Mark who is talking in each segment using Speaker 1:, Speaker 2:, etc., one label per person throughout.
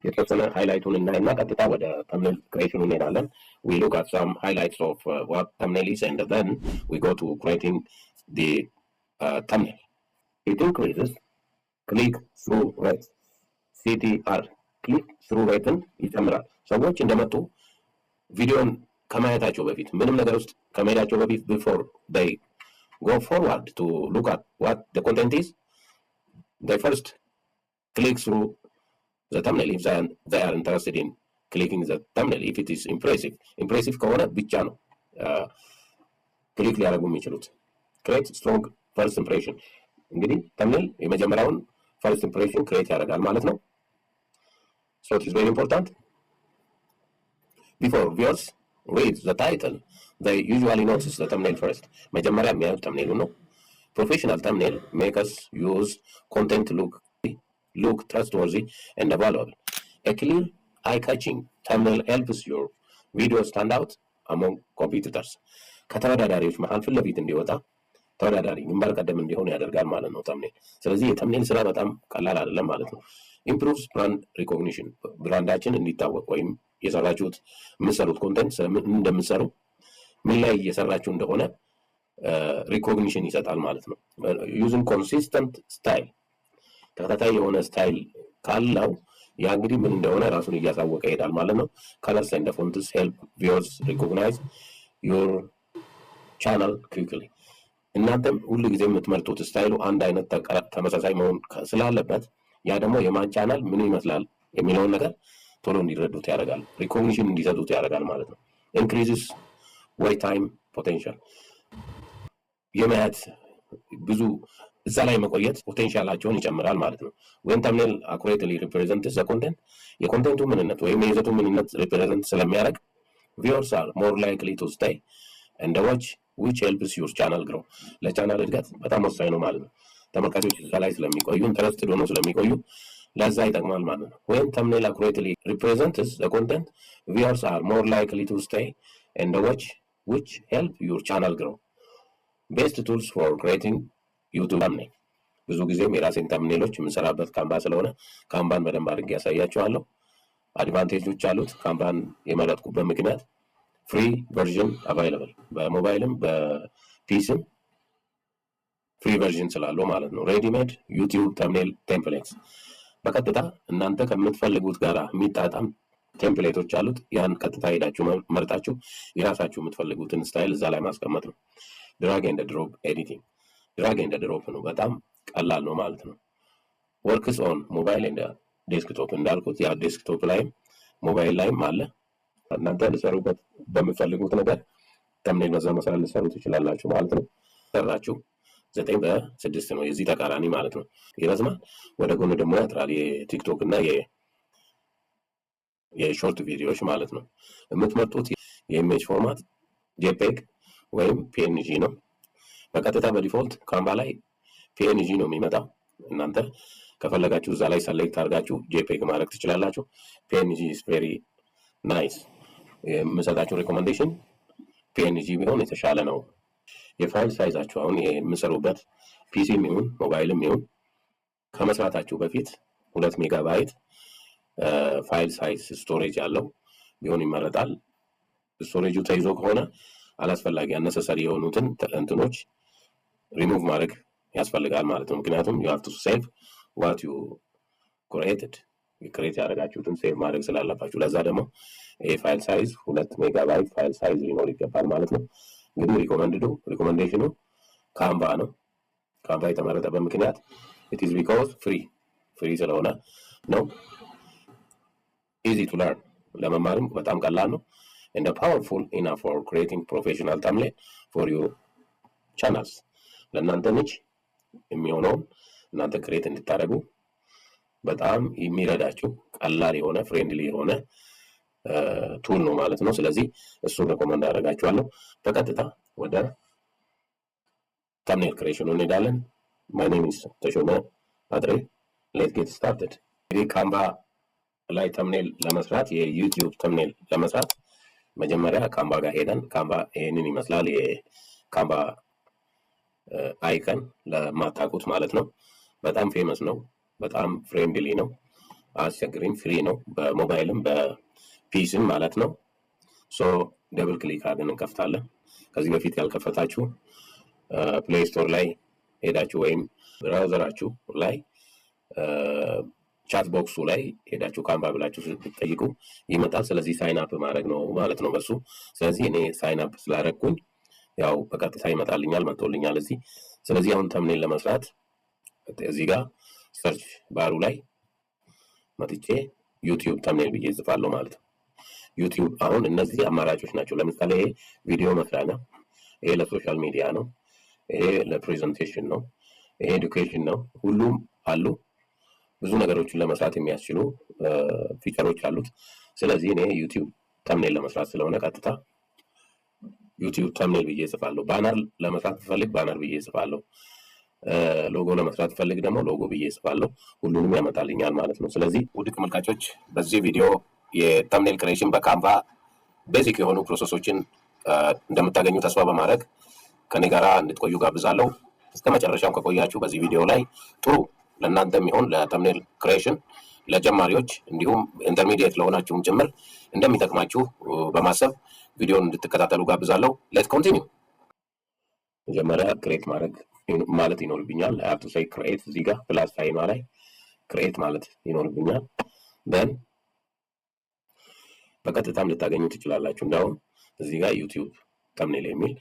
Speaker 1: የተወሰነ highlight ኡን እናይና ቀጥታ ወደ thumbnail creation ኑ እንሄዳለን። We look at some highlights of what thumbnail is and then we go to creating the thumbnail. It increases click through rate, CTR, click through rate ን ይጨምራል። ሰዎች እንደመጡ ቪዲዮን ከማየታቸው በፊት፣ ምንም ነገር ውስጥ ከመሄዳቸው በፊት፣ before they go forward to look at what the content is, they first click through the thumbnail if they are interested in clicking the thumbnail, if it is impressive. Impressive ከሆነ ብቻ ነው click ሊያደርጉ የሚችሉት። Create strong first impression። እንግዲህ thumbnail የመጀመሪያውን first impression create ያደርጋል ማለት ነው። So it is very important. Before viewers read the title, they usually notice the thumbnail first. መጀመሪያ የሚያዩት thumbnail ኡ ነው። Professional thumbnail makers use content look trustworthy and valuable. A clear, eye-catching thumbnail helps your video stand out among competitors. ከተወዳዳሪዎች መሀል ፊት ለፊት እንዲወጣ፣ ተወዳዳሪ ግንባር ቀደም እንዲሆን ያደርጋል ማለት ነው thumbnail። ስለዚህ የ thumbnail ስራ በጣም ቀላል አይደለም ማለት ነው። Improves brand recognition። Brand ኣችን እንዲታወቅ ወይም የሰራችሁት፣ የምትሰሩት content እንደምትሰሩ፣ ምን ላይ እየሰራችሁ እንደሆነ recognition ይሰጣል ማለት ነው። Using consistent style፣ ተከታታይ የሆነ style ካለው ያ እንግዲህ ምን እንደሆነ ራሱን እያሳወቀ ይሄዳል ማለት ነው። Colors and fonts help viewers recognize your channel quickly። እናንተም ሁሉ ጊዜ የምትመርጡት style ኡ አንድ አይነት ተመሳሳይ መሆን ስላለበት ያ ደግሞ የማን ቻናል ምን ይመስላል የሚለውን ነገር ቶሎ እንዲረዱት ያደርጋል። Recognition እንዲሰጡት ያደርጋል ማለት ነው። Increases watch time potential። የማየት ብዙ እዛ ላይ መቆየት potential ኣቸውን ይጨምራል ማለት ነው። When thumbnail accurately represents the content፣ የ content ኡ ምንነት ወይም የይዘቱ ምንነት represent ስለሚያደርግ viewers are more likely to stay and watch, which helps your channel grow። ለቻናል እድገት በጣም ወሳኝ ነው ማለት ነው። ተመልካቾች እዛ ላይ ስለሚቆዩ፣ interested ሆነው ስለሚቆዩ ለዛ ይጠቅማል ማለት ነው። When thumbnail accurately represents the content, viewers are more likely to stay and watch, which help your channel grow. Best tools for creating YouTube thumbnail። ብዙ ጊዜም የራሴን thumbnail ኦች የምንሰራበት Canva ስለሆነ Canva ን በደንብ አድርጌ ያሳያችኋለሁ። Advantage ኦች አሉት። Canva ን የመረጥኩበት ምክንያት free version available፣ በሞባይልም በ PC ም free version ስላለው ማለት ነው። Ready made YouTube thumbnail templates፣ በቀጥታ እናንተ ከምትፈልጉት ጋር የሚጣጣም template ኦች አሉት። ያን ቀጥታ ሄዳችሁ መርጣችሁ የራሳችሁ የምትፈልጉትን style እዛ ላይ ማስቀመጥ ነው። Drag and drop editing፣ drag and drop ነው። በጣም ቀላል ነው ማለት ነው። Works on mobile and desktop። እንዳልኩት ያ desktop ላይም ሞባይል ላይም አለ። እናንተ ልሰሩበት በምትፈልጉት ነገር thumbnail በዛ መሰረት ልሰሩ ትችላላችሁ ማለት ነው። ሰራችሁ 9:6 ነው፣ የዚህ ተቃራኒ ማለት ነው። ይረዝማል፣ ወደ ጎን ደግሞ ያጥራል። የ TikTok እና የ short ቪዲዮዎች ማለት ነው። የምትመርጡት የ image format JPEG ወይም PNG ነው። በቀጥታ በ default Canva ላይ PNG ነው የሚመጣው። እናንተ ከፈለጋችሁ እዛ ላይ select አድርጋችሁ JPEG ማድረግ ትችላላችሁ። PNG is very nice። የምሰጣችሁ recommendation PNG ቢሆን የተሻለ ነው። የ file size ኣችሁ አሁን የምሰሩበት PC ም ይሁን ሞባይልም ይሁን ከመስራታችሁ በፊት 2 ሜጋባይት file size storage ያለው ቢሆን ይመረጣል። Storage ኡ ተይዞ ከሆነ አላስፈላጊ unnecessary የሆኑትን እንትኖች ሪሙቭ ማድረግ ያስፈልጋል ማለት ነው። ምክንያቱም you have to save what you created፣ create ያደረጋችሁትን save ማድረግ ስላለባችሁ ለዛ ደግሞ ይሄ file size 2 ሜጋባይት file size ሊኖር ይገባል ማለት ነው። እንግዲህ recommended ኡ recommendation ኑ Canva ነው። Canva የተመረጠበት ምክንያት it is because free ስለሆነ ነው። Easy to learn፣ ለመማርም በጣም ቀላል ነው። And powerful enough for creating professional thumbnail for your channels። ለእናንተ niche የሚሆነውን እናንተ create እንድታደርጉ በጣም የሚረዳችሁ ቀላል የሆነ፣ friendly የሆነ tool ነው ማለት ነው። ስለዚህ እሱን recommend አደርጋችኋለሁ። በቀጥታ ወደ thumbnail creation ኑ እንሄዳለን። My name is ተሾመ አድሬ። Let's get started። እንግዲህ Canva ላይ thumbnail ለመስራት፣ የ YouTube thumbnail ለመስራት መጀመሪያ Canva ጋር ሄደን፣ Canva ይሄንን ይመስላል። የ Canva icon ለማታውቁት ማለት ነው። በጣም famous ነው። በጣም friendly ነው። አያስቸግርም፣ free ነው። በሞባይልም በ PC ም ማለት ነው። So double click አድርገን እንከፍታለን። ከዚህ በፊት ያልከፈታችሁ Play Store ላይ ሄዳችሁ ወይም browser ኣችሁ ላይ chat box ኡ ላይ ሄዳችሁ Canva ብላችሁ ስትጠይቁ ይመጣል። ስለዚህ sign up ማድረግ ነው ማለት ነው በሱ። ስለዚህ እኔ sign up ስላደረግኩኝ ያው በቀጥታ ይመጣልኛል፣ መጥቶልኛል እዚህ። ስለዚህ አሁን thumbnail ለመስራት እዚህ ጋር search bar ኡ ላይ መጥቼ YouTube thumbnail ብዬ እጽፋለሁ ማለት ነው። YouTube አሁን እነዚህ አማራጮች ናቸው። ለምሳሌ ይሄ ቪዲዮ መስሪያ ነው። ይሄ ለ social media ነው። ይሄ ለ presentation ነው። ይሄ education ነው። ሁሉም አሉ። ብዙ ነገሮችን ለመስራት የሚያስችሉ feature ኦች አሉት። ስለዚህ እኔ YouTube thumbnail ለመስራት ስለሆነ ቀጥታ YouTube thumbnail ብዬ እጽፋለሁ። Banner ለመስራት ብፈልግ banner ብዬ እጽፋለሁ። ሎጎ ለመስራት ብፈልግ ደግሞ ሎጎ ብዬ እጽፋለሁ። ሁሉንም ያመጣልኛል ማለት ነው። ስለዚህ ውድ ተመልካቾች፣ በዚህ ቪዲዮ የ thumbnail creation በ Canva basic የሆኑ process ኦችን እንደምታገኙ ተስፋ በማድረግ ከኔ ጋራ እንድትቆዩ ጋብዛለሁ። እስከ መጨረሻው ከቆያችሁ በዚህ ቪዲዮ ላይ ጥሩ ለእናንተ የሚሆን ለ thumbnail creation ለጀማሪዎች እንዲሁም intermediate ለሆናችሁም ጭምር እንደሚጠቅማችሁ በማሰብ ቪዲዮን እንድትከታተሉ ጋብዛለሁ። Let's continue። መጀመሪያ create ማድረግ ማለት ይኖርብኛል። I have to say create። እዚህ ጋር plus sign ኗ ላይ create ማለት ይኖርብኛል። Then በቀጥታም ልታገኙ ትችላላችሁ። እንዳውም እዚህ ጋር YouTube thumbnail የሚል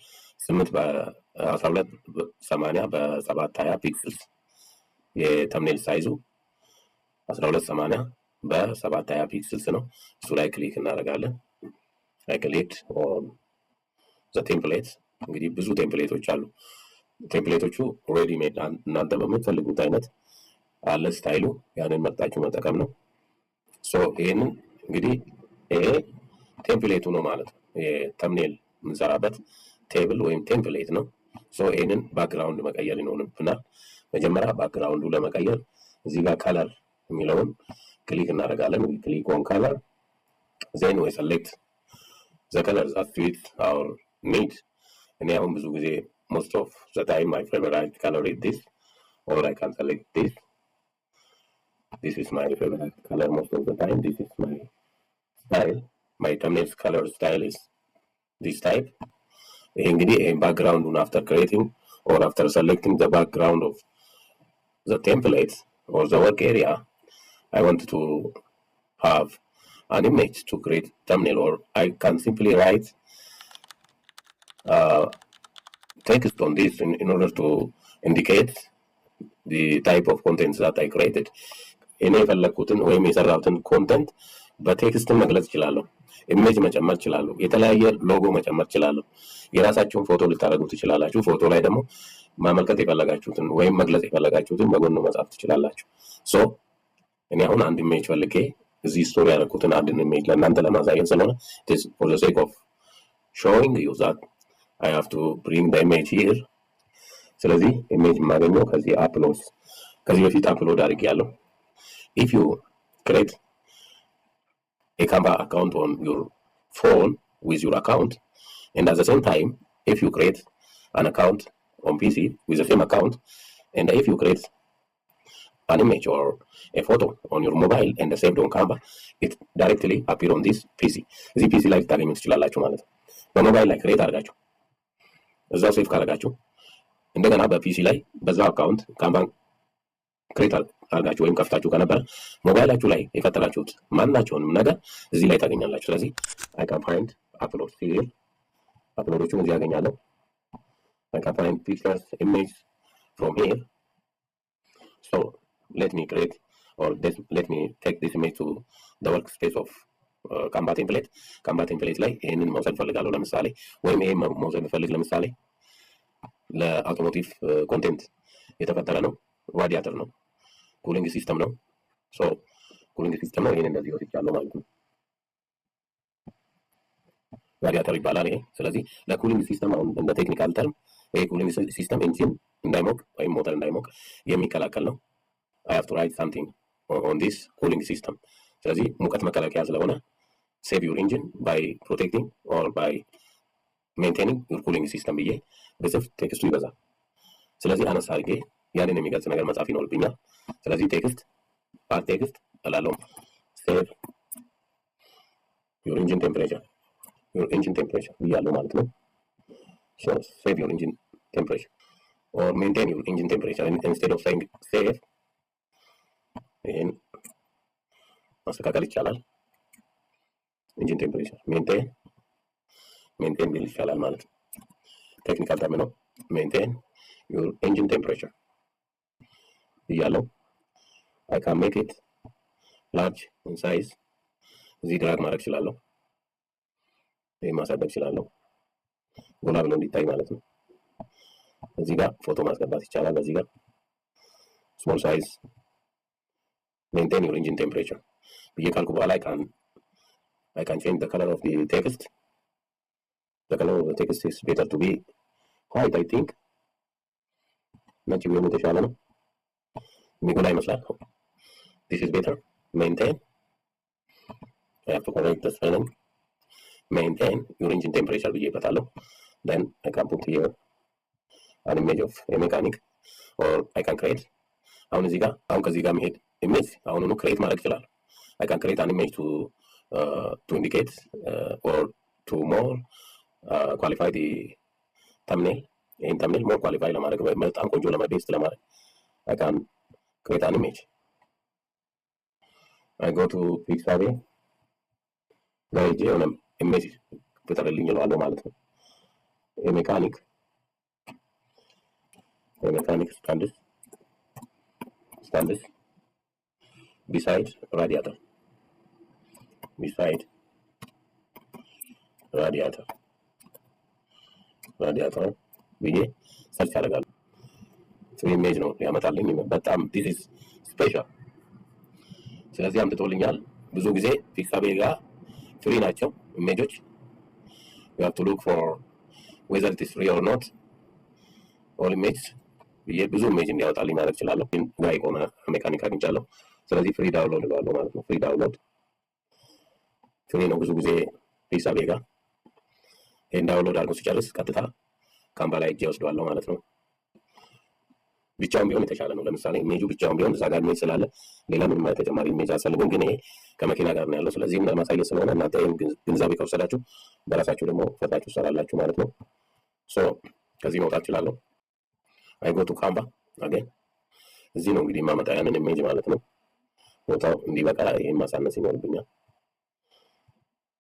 Speaker 1: 8 በ1280 በ720 pixels፣ የ thumbnail size ኡ 1280 በ720 pixels ነው። እሱ ላይ click እናደርጋለን። I click on the template። እንግዲህ ብዙ template ኦች አሉ። Template ኦቹ ready made እናንተ በምትፈልጉት አይነት አለ style ኡ፣ ያንን መርጣችሁ መጠቀም ነው። So ይሄንን እንግዲህ ይሄ template ኡ ነው ማለት ነው። የ thumbnail የምንሰራበት table ወይም template ነው። So ይሄንን background መቀየር ይኖርብናል። መጀመሪያ background ኡ ለመቀየር እዚህ ጋር color የሚለውን click እናደርጋለን። Click on color, then we select the color that fit our need። እኔ አሁን ብዙ ጊዜ most of the time my favorite color is this, or I can select this. This is my favorite color most of the time. This is my style. My thumbnails color style is this type። ይሄ እንግዲህ ይሄን background ኡን after creating or after selecting the background of the template or the work area, I want to have an image to create thumbnail, or I can simply write text on this in order to indicate the type of contents that I created። እኔ የፈለግኩትን ወይም የሰራሁትን content በ text ን መግለጽ እችላለሁ። Image መጨመር እችላለሁ። የተለያየ ሎጎ መጨመር እችላለሁ። የራሳችሁን ፎቶ ልታደርጉ ትችላላችሁ። ፎቶ ላይ ደግሞ ማመልከት የፈለጋችሁትን ወይም መግለጽ የፈለጋችሁትን በጎኑ መጻፍ ትችላላችሁ። So እኔ አሁን አንድ image ፈልጌ እዚህ store ያደረኩትን አንድ image ለእናንተ ለማሳየት ስለሆነ፣ for the sake of showing you that I have to bring the image here። ስለዚህ image የማገኘው ከዚህ upload፣ ከዚህ በፊት upload አድርጌያለሁ። If you create a Canva account on your phone with your account, and at the same time if you create an account on PC with the same account, and if you create an image or a photo on your mobile and saved on Canva, it directly appear on this PC። እዚህ PC ላይ ልታገኙ ትችላላችሁ ማለት ነው። በሞባይል ላይ create አድርጋችሁ እዛው save ካደረጋችሁ እንደገና በ PC ላይ በዛው account Canva ን create አድርጋችሁ ወይም ከፍታችሁ ከነበረ ሞባይላችሁ ላይ የፈጠራችሁት ማናቸውንም ነገር እዚህ ላይ ታገኛላችሁ። ስለዚህ I can find upload here፣ upload ኦቹን እዚህ ያገኛለሁ። I can find pictures, image from here. So let me create or let me take this image to the workspace of Canva template። Canva template ላይ ይህንን መውሰድ ፈልጋለሁ ለምሳሌ፣ ወይም ይሄን መውሰድ ፈልግ፣ ለምሳሌ ለ automotive content የተፈጠረ ነው። ራዲያተር ነው፣ cooling system ነው። So cooling system ነው። ይሄን እንደዚህ ወስጃለሁ ማለት ነው። ራዲያተር ይባላል ይሄ። ስለዚህ ለ cooling system አሁን እንደ technical term ይሄ cooling system engine እንዳይሞቅ ወይም ሞተር እንዳይሞቅ የሚከላከል ነው። I have to write something on this cooling system። ስለዚህ ሙቀት መከላከያ ስለሆነ "Save your engine by protecting or by maintaining your cooling system" ብዬ ብጽፍ text ኡ ይበዛል። ስለዚህ አነስ አድርጌ ያንን የሚገልጽ ነገር መጻፍ ይኖርብኛል። ስለዚህ text፣ add text እላለሁ። Save your engine temperature, your engine temperature ብያለሁ ማለት ነው። So save your engine temperature or maintain your engine temperature instead of saying save። ይህን ማስተካከል ይቻላል። Engine temperature maintain, maintain ቢል ይቻላል ማለት ነው። Technical term ነው። Maintain your engine temperature እያለው I can make it large in size። እዚህ drag ማድረግ እችላለሁ። ይህ ማሳደግ እችላለሁ፣ ጎላ ብሎ እንዲታይ ማለት ነው። እዚህ ጋር ፎቶ ማስገባት ይቻላል። በዚህ ጋር small size። Maintain your engine temperature ብዬ ካልኩ በኋላ I can change the color of the text. The color of the text is better to be white, I think. ነጭ ቢሆን የተሻለ ነው። የሚጎላ ይመስላል። This is better. Maintain, I have to correct the spelling, maintain your engine temperature ብዬበታለሁ። Then I can put here an image of a mechanic or I can create። አሁን እዚህ ጋር አሁን ከዚህ ጋር መሄድ image አሁኑኑ create ማድረግ ይችላል። I can create an image to indicate or to more qualify the thumbnail። ይህን thumbnail more qualify ለማድረግ፣ በጣም ቆንጆ best ለማድረግ I can create an image. I go to Pixabay ጋር ሄጄ የሆነ image ፍጠርልኝ እለዋለሁ ማለት ነው። A mechanic stands beside radiator, beside radiator ብዬ search አደርጋለሁ። Free image ነው ያመጣልኝ። በጣም this is special። ስለዚህ አምጥቶልኛል። ብዙ ጊዜ Pixabay ጋር free ናቸው image ኦች። You have to look for whether it is free or not. All image ብዬ ብዙ image እንዲያወጣልኝ ማድረግ እችላለሁ። ጋር የቆመ ሜካኒክ አግኝቻለሁ። ስለዚህ free download እለዋለሁ ማለት ነው። Free download free ነው ብዙ ጊዜ Pixabay ጋር። ይህን download አድርጎ ሲጨርስ ቀጥታ Canva ላይ ሄጄ ወስደዋለሁ ማለት ነው። ብቻውን ቢሆን የተሻለ ነው። ለምሳሌ ኢሜጁ ብቻውን ቢሆን እዛ ጋር image ስላለ ሌላ ምንም ተጨማሪ image አያስፈልግም። ግን ይሄ ከመኪና ጋር ነው ያለው። ስለዚህም ለማሳየት ስለሆነ እናንተ ይህን ግንዛቤ ከወሰዳችሁ በራሳችሁ ደግሞ ፈጥራችሁ ትሰራላችሁ ማለት ነው። So ከዚህ መውጣት እችላለሁ። I go to Canva again። እዚህ ነው እንግዲህ የማመጣ ያንን image ማለት ነው። ቦታው እንዲበቃ ይሄን ማሳነስ ይኖርብኛል።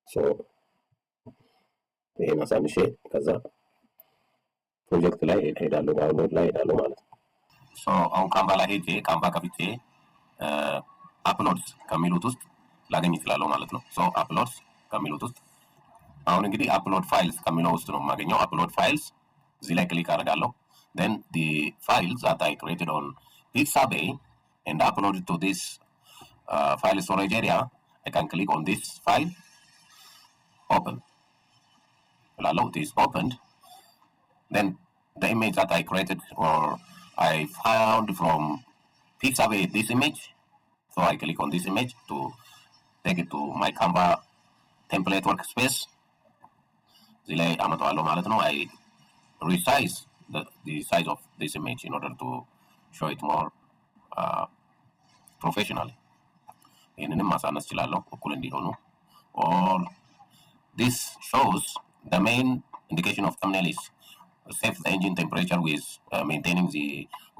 Speaker 1: So ይሄን አሳንሼ ከዛ ፕሮጀክት ላይ ሄዳለሁ፣ download ላይ ሄዳለሁ ማለት ነው። So አሁን Canva ላይ ሄጄ Canva ከፍቼ uploads ከሚሉት ውስጥ ላገኝ እችላለሁ ማለት ነው። So uploads ከሚሉት ውስጥ አሁን እንግዲህ upload files ከሚለው ውስጥ ነው የማገኘው። Upload files እዚህ ላይ click አደርጋለሁ። Then the files that I created on Pixabay and uploaded to this file storage area, I can click on this file, open እላለሁ። It is opened. Then the image that I created or I found from Pixabay, this image. So I click on this image to take it to my Canva template workspace። እዚህ ላይ አመጣዋለሁ ማለት ነው። I resize the size of this image in order to show it more professionally። ይህንንም ማሳነስ እችላለሁ እኩል እንዲሆኑ። Or this shows the main indication of thumbnail is save the engine temperature with maintaining the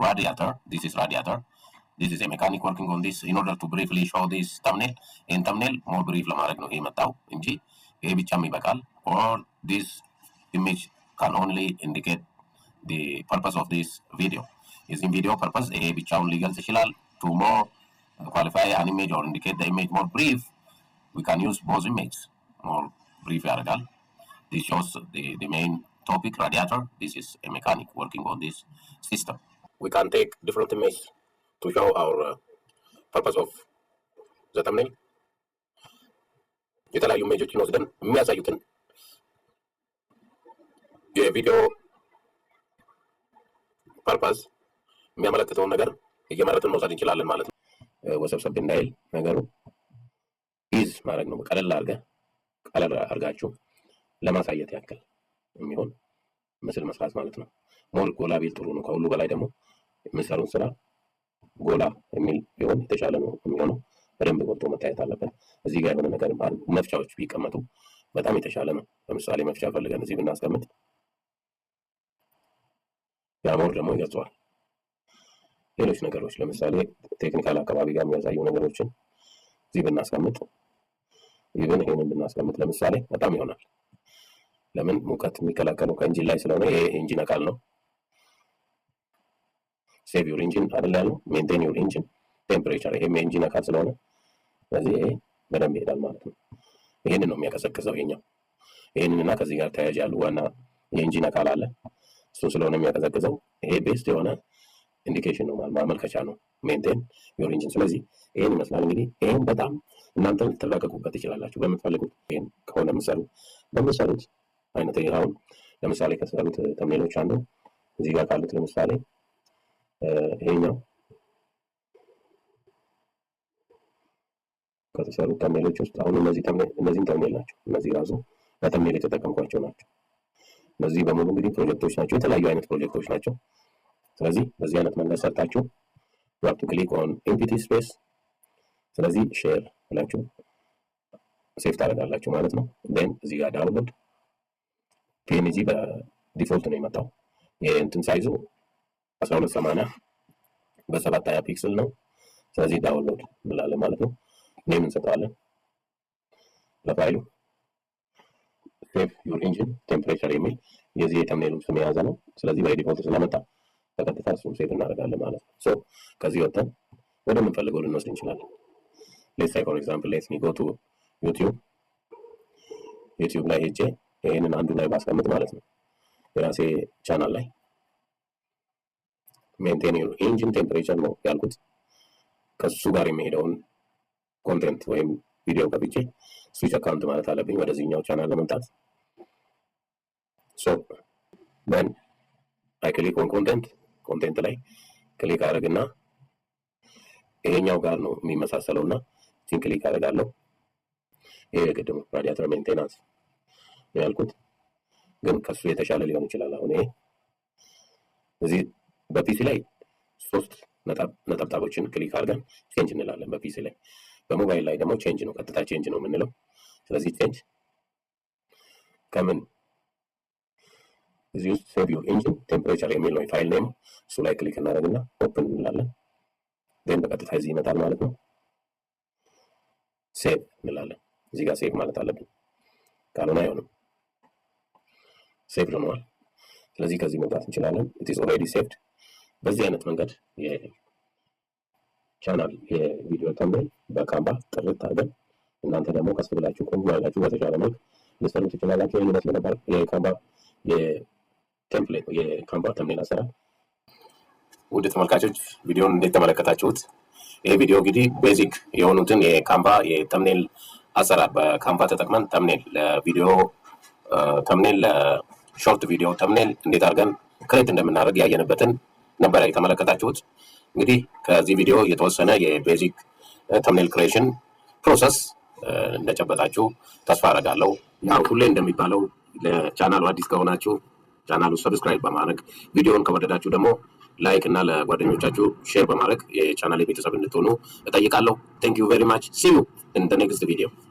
Speaker 1: radiator. This is radiator. This is a mechanic working on this. In order to briefly show this thumbnail፣ ይህን thumbnail more brief ለማድረግ ነው ይሄ የመጣው እንጂ ይሄ ብቻም ይበቃል። Or this image can only indicate the purpose of this video። የዚህም ቪዲዮ purpose ይሄ ብቻውን ሊገልጽ ይችላል። To more qualify an image or indicate the image more brief, we can use both images. More brief ያደርጋል። This shows the main topic, radiator. This is a mechanic working on this system. We can take different images to show our purpose of the thumbnail. የተለያዩ image ኦችን ወስደን የሚያሳዩትን የቪዲዮ purpose የሚያመለክተውን ነገር እየመረጥን መውሰድ እንችላለን ማለት ነው። ወሰብሰብ እንዳይል ነገሩ ease ማድረግ ነው። ቀለል አድርገህ ቀለል አድርጋችሁ ለማሳየት ያክል የሚሆን ምስል መስራት ማለት ነው። More ጎላ ቢል ጥሩ ነው። ከሁሉ በላይ ደግሞ የምትሰሩት ስራ ጎላ የሚል ቢሆን የተሻለ ነው የሚሆነው። በደንብ ጎልቶ መታየት አለበት። እዚህ ጋር የሆነ ነገር መፍቻዎች ቢቀመጡ በጣም የተሻለ ነው። ለምሳሌ መፍቻ ፈልገን እዚህ ብናስቀምጥ ያ more ደግሞ ይገልጸዋል። ሌሎች ነገሮች፣ ለምሳሌ technical አካባቢ ጋር የሚያሳዩ ነገሮችን እዚህ ብናስቀምጥ፣ even ይሄንን ብናስቀምጥ ለምሳሌ በጣም ይሆናል። ለምን? ሙቀት የሚከላከለው ከ engine ላይ ስለሆነ ይሄ engine አካል ነው። Save your engine አይደል ያለው? Maintain your engine temperature፣ ይሄም የ engine አካል ስለሆነ ስለዚህ ይሄ በደንብ ይሄዳል ማለት ነው። ይሄንን ነው የሚያቀዘቅዘው ይሄኛው። ይሄንንና ከዚህ ጋር ተያያዥ ያሉ ዋና የ engine አካል አለ። እሱ ስለሆነ የሚያቀዘቅዘው ይሄ best የሆነ indication ነው፣ ማመልከቻ ነው። Maintain your engine። ስለዚህ ይሄን ይመስላል እንግዲህ። ይሄን በጣም እናንተ ልትራቀቁበት ትችላላችሁ በምትፈልጉት። ይሄን ከሆነ የምትሰሩት በምትሰሩት አይነት፣ አሁን ለምሳሌ ከተሰሩት thumbnail ኦች አንዱ እዚህ ጋር ካሉት ለምሳሌ ይሄኛው ከተሰሩት thumbnail ኦች ውስጥ አሁን እነዚህ እነዚህም thumbnail ናቸው። እነዚህ ራሱ ለ thumbnail የተጠቀምኳቸው ናቸው። እነዚህ በሙሉ እንግዲህ ፕሮጀክቶች ናቸው። የተለያዩ አይነት ፕሮጀክቶች ናቸው። ስለዚህ በዚህ አይነት መንገድ ሰርታችሁ you have to click on empty space። ስለዚህ share ብላችሁ save ታደርጋላችሁ ማለት ነው። Then እዚህ ጋር download። PNG በ default ነው የመጣው። የእንትን size ኡ 1280 በ720 pixel ነው። ስለዚህ download እንላለን ማለት ነው። Name እንሰጠዋለን ለፋይሉ፣ save your engine temperature የሚል የዚህ የ thumbnail ኡ ስም የያዘ ነው። ስለዚህ by default ስለመጣ በቀጥታ እሱን save እናደርጋለን ማለት ነው። So ከዚህ ወጥተን ወደምንፈልገው ልንወስድ እንችላለን። Let's say, for example, let me go to YouTube። YouTube ላይ ሄጄ ይሄንን አንዱ ላይ ባስቀምጥ ማለት ነው፣ የራሴ ቻናል ላይ maintain your engine temperature ነው ያልኩት። ከሱ ጋር የሚሄደውን content ወይም ቪዲዮ ከፍቼ switch account ማለት አለብኝ ወደዚህኛው ቻናል ለመምጣት። So then I click on content። Content ላይ click አደርግና ይሄኛው ጋር ነው የሚመሳሰለው እና እዚህን click አደርጋለሁ። ይሄ የቅድሙ radiator maintenance ነው ያልኩት፣ ግን ከሱ የተሻለ ሊሆን ይችላል። አሁን ይሄ እዚህ በ PC ላይ ሶስት ነጠብጣቦችን click አድርገን change እንላለን በ PC ላይ። በሞባይል ላይ ደግሞ change ነው፣ ቀጥታ change ነው የምንለው። ስለዚህ change ከምን እዚህ ውስጥ save your engine temperature የሚል ነው የ file name። እሱ ላይ click እናደርግና open እንላለን። Then በቀጥታ እዚህ ይመጣል ማለት ነው። Save እንላለን። እዚህ ጋር save ማለት አለብን፣ ካልሆነ አይሆንም። Save ሆነዋል። ስለዚህ ከዚህ መውጣት እንችላለን። It is already saved። በዚህ አይነት መንገድ የቻናል የቪዲዮ thumbnail በ Canva ጥርት አድርገን እናንተ ደግሞ ቀስ ብላችሁ ቆንጆ አድርጋችሁ በተሻለ መልክ ልትሰሩ ትችላላችሁ። ይህን ይመስል ነበር የ Canva የ template፣ የ Canva thumbnail አሰራር። ውድ ተመልካቾች፣ ቪዲዮን እንዴት ተመለከታችሁት? ይህ ቪዲዮ እንግዲህ basic የሆኑትን የ Canva የ thumbnail አሰራር፣ በ Canva ተጠቅመን thumbnail ለቪዲዮ thumbnail፣ ለ short video thumbnail እንዴት አድርገን create እንደምናደርግ ያየንበትን ነበረ የተመለከታችሁት። እንግዲህ ከዚህ ቪዲዮ የተወሰነ የ basic thumbnail creation process እንደጨበጣችሁ ተስፋ አደርጋለሁ። ያው ሁሌ እንደሚባለው ለቻናሉ አዲስ ከሆናችሁ ቻናሉ subscribe በማድረግ፣ ቪዲዮውን ከወደዳችሁ ደግሞ like እና ለጓደኞቻችሁ share በማድረግ የቻናል ቤተሰብ እንድትሆኑ እጠይቃለሁ። Thank you very much. See you in the next video.